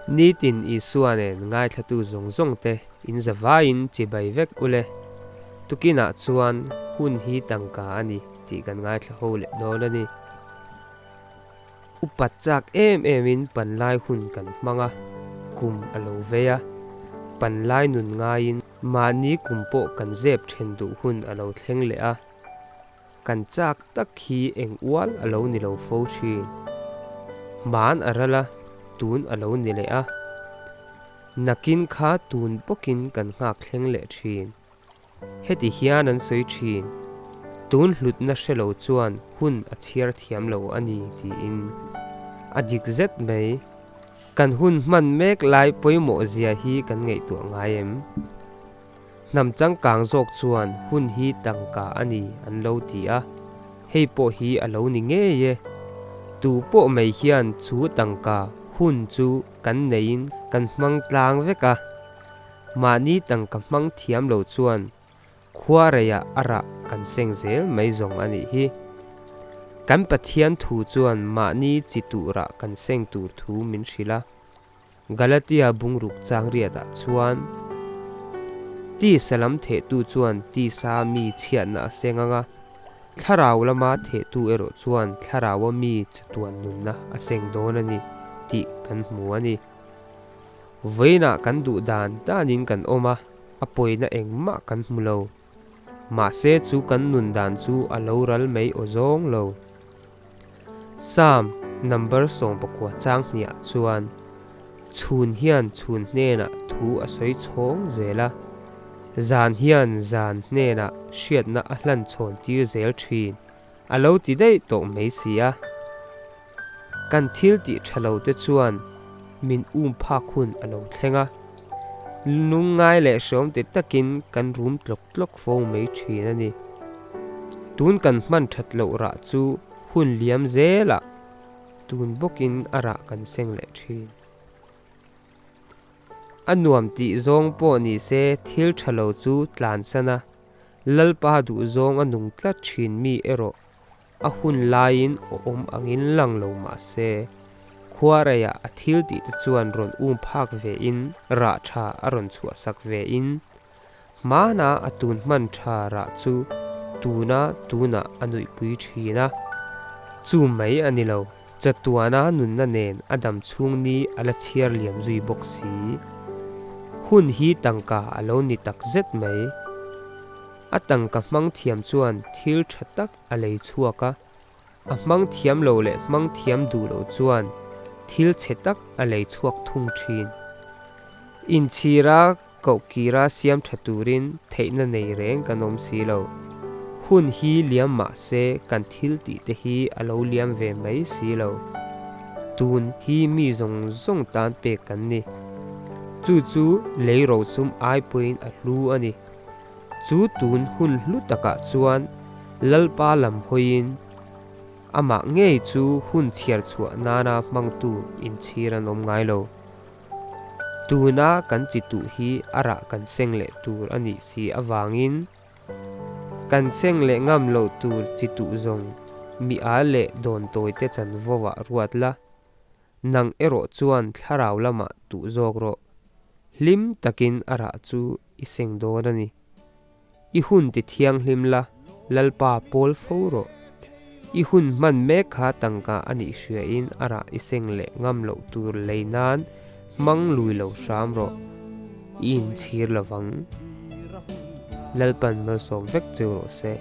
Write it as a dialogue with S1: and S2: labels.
S1: Nitin Isua nen ngaithlatu zawng zawng te in zavaiin chibai vek ule. Tukinah chuan hun hi tangka a ni tih kan ngaithla ho leh dawn a ni. Upat chak em emin panlai hun kan hmang a, kum a lo vei a. Panlai nun ngaiin mahni kum pawh kan zep then duh hun a lo thleng leh a. Kan chak tak hi eng ual a lo ni lo fo thin. Hman a ral a, tun a lo ni leh a. Nakin kha tun bawkin kan nghak thleng leh thin. Heti hian an sawi thin, Tun hlutna hre lo chuan hun a chhiar thiam lo a ni tiin. A dik zet mai. Kan hun hman mek lai pawimawh zia hi kan ngaihtuah ngai em? Hnam changkang zawk chuan hun hi tangka a ni an lo ti a, hei pawh hi a lo ni ngei e. Tu pawh mai hian chu tangka hun chu kan neiin kan hmang tlang vek a. Mahni tangka hmang thiam lo chuan khua reiah a rah kan seng zel mai zawng a nih hi. Kan Pathian thu chuan mahni chi tuhrah kan seng tur thu min hrilh a. Galatia bungruk chang riatah chuan tisa lam thehtu chuan tisa mi chhiatna a seng ang a, thlarau lama thehtu erawh chuan thlaraua mi chatuan nunna a seng dawn a ni tih kan hmu a ni. Vawiinah kan duh dan danin kan awm a, a pawina engmah kan hmu lo. Mahse chu kan nun dan chu a lo ral mai aw zawng lo. Psalm number 19 chang hniah chuan chhun hian chhun hnenah thu a sawi chhawng zel a, zan hian zan hnenah hriatna a hlan chhawn tir zel thin a lo ti daih tawh mai si a. Kan thil tih tha lo te chuan min um phak hun a lo thleng a, lungngai leh hreawm ti takin kan rum tlawk tlawk fo mai thin a ni. Tun kan hman that loh rah chu hun liam zelah tun bawkin a rah kan seng leh thin. A nuam tih zawng pawh ni se thil tha lo chu tlan san a, Lalpa duh zawng a nung tlat thin mi erawh a hun laiin awm angin lang lo mah se, khua reiah a thil tih te chuan rawn um phak vein rah tha a rawn chhuahsak vein Hmana a tun hman tha rah chu tuna tunah a nuihpui thin a. Chu mai a ni lo, chatuana nunna nen a dam chhung ni a la chhiar liam zui bawk si. Hun hi tangka a lo ni tak zet mai. A tangka hmang thiam chuan thil tha tak a lei chhuak a, a hmang thiam lo leh hmang thiam duh lo chuan thil chhe tak a lei chhuak thung thin. Inchhira Koh kira siam tha turin theihna nei reng kan awm si lo. Hun hi liam mah se kan thil tih te hi a lo liam ve mai si lo. Tun hi mi zawng zawng tan pek kan ni. Chu chu lei rosum ai pawhin a hlu a ni. Chu tun hun hlu takah chuan Lalpa lam hawiin amah ngei chu hun chhiar chhuah nana hmangtu inchhir an awm ngai lo. Tuna kan chi tuh hi a rah kan seng leh tur a nih si avangin kan seng leh ngam loh tur chi tuh zawng mi a leh dawn tawi te chanvo ah ruat la, nang erawh chuan thlarau lamah tuh zawk rawh. Hlim takin a rah chu i seng dawn a ni. I hun ti thianghlim la, Lalpa pawl fo rawh. I hun hman mek kha tangka a nih hriain a rah i seng leh ngam loh tur lei nan hmang lui lo hram rawh. I inchhir lovang. Lalpan malsawm vek cheu rawh se.